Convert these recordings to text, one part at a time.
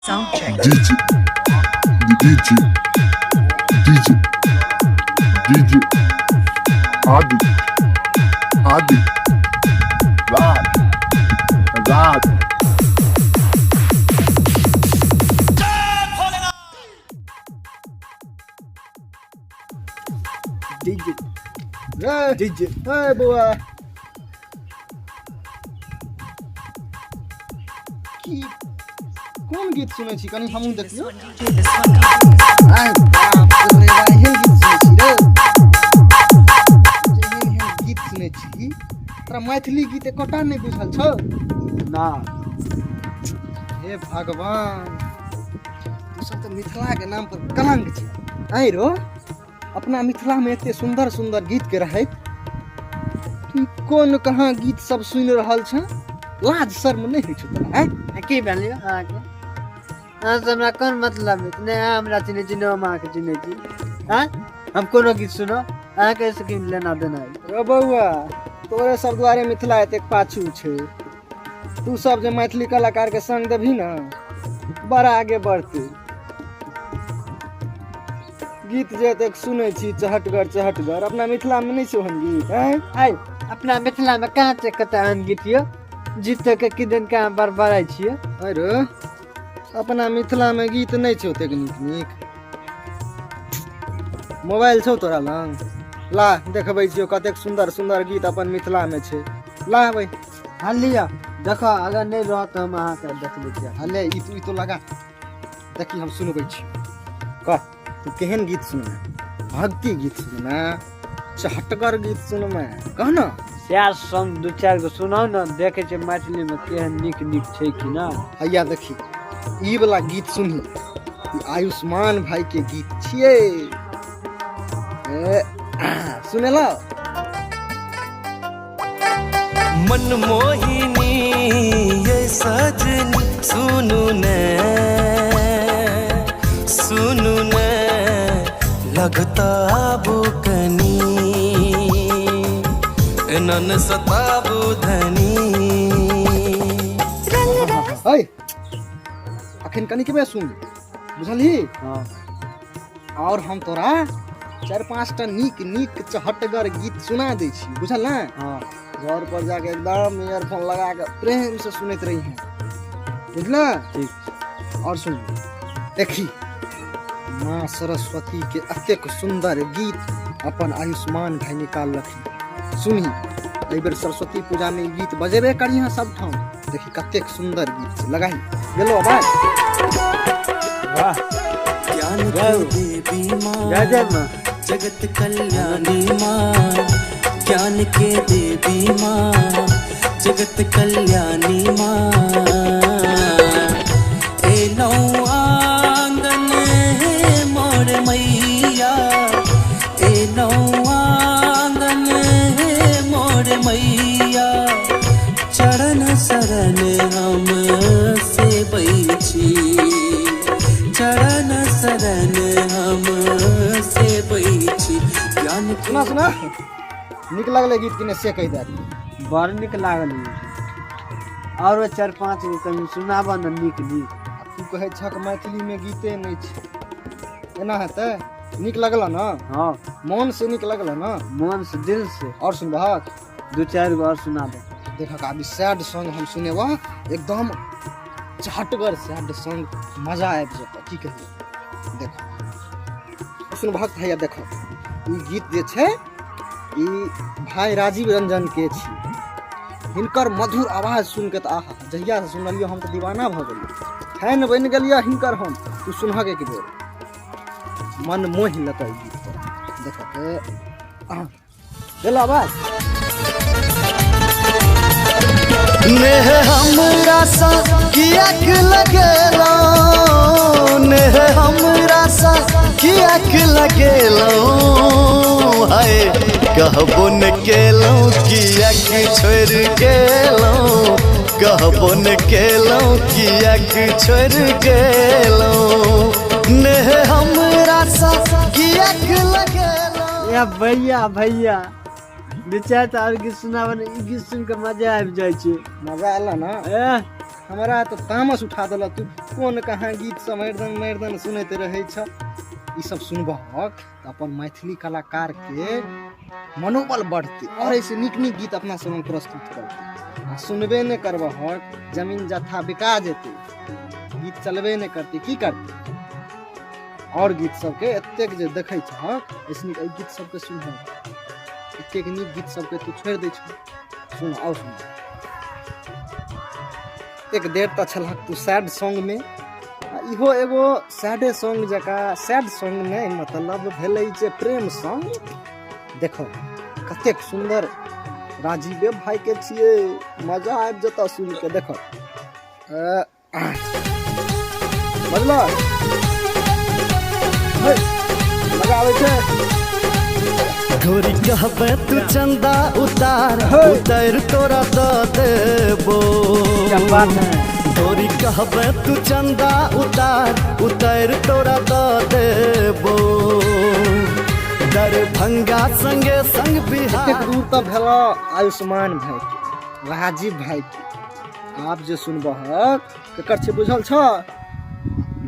Sound check. DJ DJ DJ DJ Adi Adi Raj Raj DJ DJ ए बौआ की कोन गीत सुनै छी कनि हमहूँ This देखियौ one DJ, this one DJ, this one. आइ बाप रे बा, एहन गीत सुनै छी रे जे एहन एहन गीत सुनै छी तोरा मैथिली गीत एकोटा नहि बुझल छौ ना हे भगवान तू सब तऽ मिथिलाके नाम पर कलंक छै आँय रो अपना मिथिलामे एते सुन्दर सुन्दर गीतके रहैत तू कोन कहाँ गीत सब सुनि रहल छ लाज शर्म नहि होइ छौ तोरा आँय आ की भेल यौ अहाँके अहाँसँ हमरा कोन मतलब अछि नहि अहाँ हमरा चिन्है छी नहि हम अहाँके चिन्है छी आँय हम कोनो गीत सुनो अहाँके एहिसँ की लेना देना अछि रो बौआ तोरे सब दुआरे मिथिला एतेक पाछू छै तू सब जे मैथिली कलाकार के संग देबही ने बड़ा आगे बढ़तै गीत जे एतेक सुनै छी चहटगर चहटगर अपना मिथिलामे नहि छै ओहन गीत आँय आइ अपना मिथिलामे कहाँ छै कतऽ एहन गीत यौ जीत के किदन कहाँ बड़बड़ाइ छियै अरे अपना मिथिलामे गीत नहि छै ओतेक नीक नीक मोबाइल छौ तोरा लग ला देखबै छियौ कतेक सुन्दर सुन्दर गीत अपन मिथिलामे छै ला भाइ हँ लिअ देखो अगर नहि रहत तऽ हम अहाँके देखबै छी हले ई तू ई तो लगा देखी हम सुनबै छी कह तू केहन गीत सुनमे भक्ति गीत सुनमे चहटगर गीत सुनमे कह न सएह सङ्ग दू चारि गो सुनाउ ने देखै छियै मैथिलीमे केहन नीक नीक छै कि ना हैया देखी ई वाला गीत सुनही ई आयुष्मान भाई के गीत छियै ए, सुनेला मनमोहिनी ये सजनी सुनू ने सुनू ने लगता कनी एनन सताबू धनी है अखन कनिकबे सुन बुझलही हँ और हम तोरा चारि पाँचटा नीक नीक चहटगर गीत सुना दै छी बुझल ने हँ घर पर जाके एकदम ईयरफोन लगा के प्रेम से सुनैत रही हैं बुझल ठीक और सुन देखी माँ सरस्वती के एतेक सुंदर गीत अपन आयुष्मान भाई निकाललखिन सुनही एहि बेर सरस्वती पूजा में ई गीत बजेबे करिहे सब ठाम देखी कतेक सुंदर गीत छै लगाही गेलो आवाज वाह ज्ञान जय के हो। देवी माँ जय जय माँ जगत कल्याणी माँ ज्ञान के देवी माँ जगत कल्याणी माँ ए नौ आंगन हे मोर मैया ए नौ आंगन हे मोर मैया चरण शरण हम सेबै छी चरण शरण हम सेबै छी ज्ञान के सुना सुना नीक लगलै गीत कि नहि से कहि दे बड़ नीक लागल यौ आओरो चारि पाँच गो कनि सुनाबऽ ने नीक नीक आ तू कहै छक मैथिलीमे गीते नहि छै एना हेतै नीक लगल ने हँ मोन से नीक लगल ने मोन से दिल से और सुनबहक दू चारि गो आओर सुनाबऽ देखक आब सैड सॉन्ग हम सुनेबह एकदम चहटगर सैड सॉन्ग मजा आबि जेतऽ की कहियै देख सुनबहक तऽ हैया देखो ई गीत जे छै ई भाई राजीव रंजन के छी हिनकर मधुर आवाज सुनि के तऽ आहा जहिया से सुनलियै हम तऽ दीवाना भऽ गेलियै फैन बनि गेलियै हिनकर हम तू सुनहक एक बेर मन मोहि लेतऽ ई गीत देखक गेल आवाज नेह हमरा सा कियाक लगेलौ नेह हमरा सा कियाक लगेलौ हाय कहबो न केलौ कियाक छोड़ि गेलौ कहबो न केलौ कियाक छोड़ि गेलौ नेह हमरा सा कियाक लगेलौ या भैया भैया दू चारि टा आओर गीत सुनाबऽ ने ई गीत सुनि कऽ मजा आबि जाइ छै मजा आयल ने एह हमरा तऽ तामस उठा देलक तू। कोन कहाँ गीत सब हरदम मरदन सुनैत रहै छ। ई सब सुनबहक तऽ अपन मैथिली कलाकारके मनोबल बढ़तै आओर एहिसँ नीक नीक गीत अपना सबमे प्रस्तुत करतै। आ सुनबे नहि करबहक, जमीन जथा बिका जेतै, गीत चलबे नहि करतै, की करतै? आओर गीत सबके एतेक जे देखै छहक, एहिसँ नीक एहि गीत सबके सुनहक। एतेक नीक गीत सबके तू छोड़ि दै छह। सुन, आओ सुन। एक देर तऽ छलहक तू सैड सॉन्गमे, आ इहो एगो सैडे सॉन्ग जकाँ, सैड सॉन्ग नहि मतलब भेलै जे प्रेम सॉन्ग। देखो कतेक सुन्दर राजीवे भाईके छियै, मजा आबि जेतऽ सुनि कऽ। देखो बुझल, मजा आबै छै। गोरी कहबे तू चंदा उतार, उतार तोरा दऽ देबो। क्या बात है। गोरी कहबे तू चंदा उतार, उतार तोरा दऽ देबो। दरभंगा संगे संग बिहार। एतेक दूर तऽ भेल आयुष्मान भाईके, राजीव भाईके। आब जे सुनबहक केकर छै बुझल छ?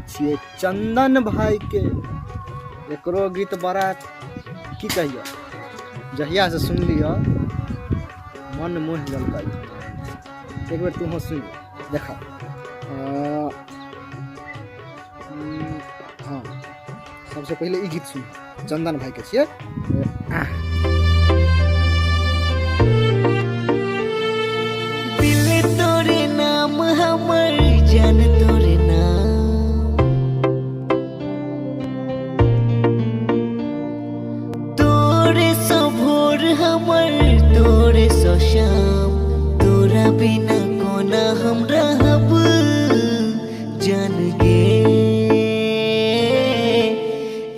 छियै चंदन भाईके। एकरो गीत बड़ा की कहियो, जहिया से सुन लिअ मन मोहि लेलकै। एक बेर तूहो सुन देख। हाँ, सबसे पहिले ई गीत सुन, चंदन भाईके छियै। दिल तोरे नाम हमर जान तोरे नाम, तोरे सो भोर हमर तोरे सो शाम, तोरा बिना कोना हम रहब जान गे,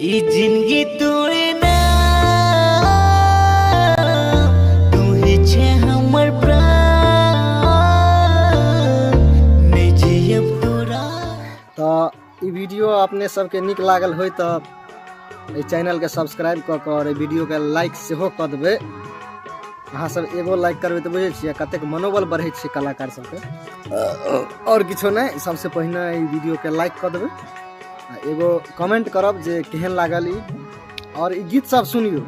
ई जिंदगी तोरे नाम, तू ही छे हमर प्राण, नहीं जियब तोरा। तऽ ई वीडियो अपने सबके नीक लागल होय तऽ एहि चैनलके सब्सक्राइब कऽ कऽ आओर एहि वीडियोके लाइक सेहो कऽ देबै। अहाँ सब एगो लाइक करबै तऽ बुझै छियै कतेक मनोबल बढ़ै छै कलाकार सबके। आओर किछो नहि, सबसँ पहिने एहि वीडियोके लाइक कऽ देबै आ एगो कमेंट करब जे केहन लागल ई, आओर ई गीत सब सुनियौ।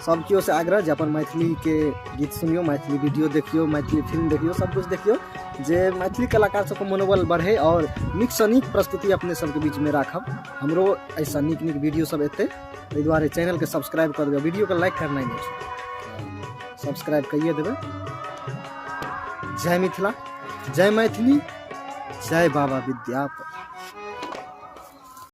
सब केओ से आग्रह जे अपन मैथिलीके गीत सुनियौ, मैथिली वीडियो देखियौ, मैथिली फिल्म देखियौ, सब कुछ देखियौ, जे मैथिली कलाकार सबके मनोबल बढ़े और नीकसँ नीक प्रस्तुति अपने सबके बीचमे राखब। हमरो एहिसँ नीक नीक वीडियो सब एतै, ताहि दुआरे चैनलके सब्सक्राइब कऽ देबै, वीडियोके लाइक करनाइ नहि छै, सब्सक्राइब करिए देबै। जय मिथिला, जय मैथिली, जय बाबा विद्यापति।